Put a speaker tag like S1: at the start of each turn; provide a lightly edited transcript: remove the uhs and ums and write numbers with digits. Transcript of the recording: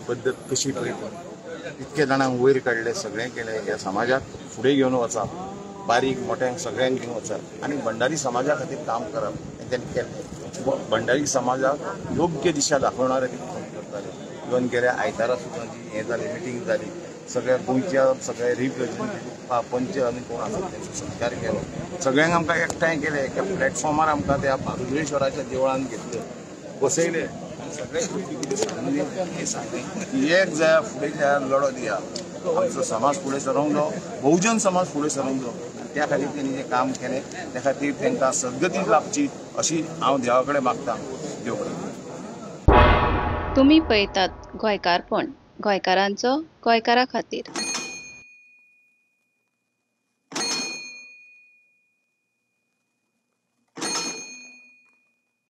S1: पद्दत कशी पळय, इतके जाणांक वयर काडले, सगळें केलें. ह्या समाजाक फुडें घेवन वचप, बारीक मोठ्यांक सगळ्यांक घेवन वचप आनी भंडारी समाजा खातीर काम करप हें तांणी केलें. भंडारी समाजाक योग्य दिशा दाखोवणारे ते काम करताले. इवन गेल्या आयतारा सुद्दां जी हें जालें, मिटींग जाली, सगळ्या गोंयच्या सगळ्या रिप्रेझेंटेटिव्ह पंच आनी कोण आसा तेंचो सत्कार केलो. सगळ्यांक आमकां एकठांय केले, एका प्लॅटफॉर्मार आमकां त्या रुद्रेश्वराच्या देवळान घेतले, बसयले आनी सगळे कितें सांगलें की एक जाय फुडें जाय लढो दिया, आमचो समाज फुडें सरोंक जावो, बहुजन समाज फुडें सरोंक जावो. त्या खातीर तेणी जें काम केलें त्या खातीर तांकां सद्गती लाभची अशी हांव देवा कडेन मागता. देव बरें.
S2: तुमी पळयतात गोंयकारपण, गोंयकारांचो गोंयकारा खातीर.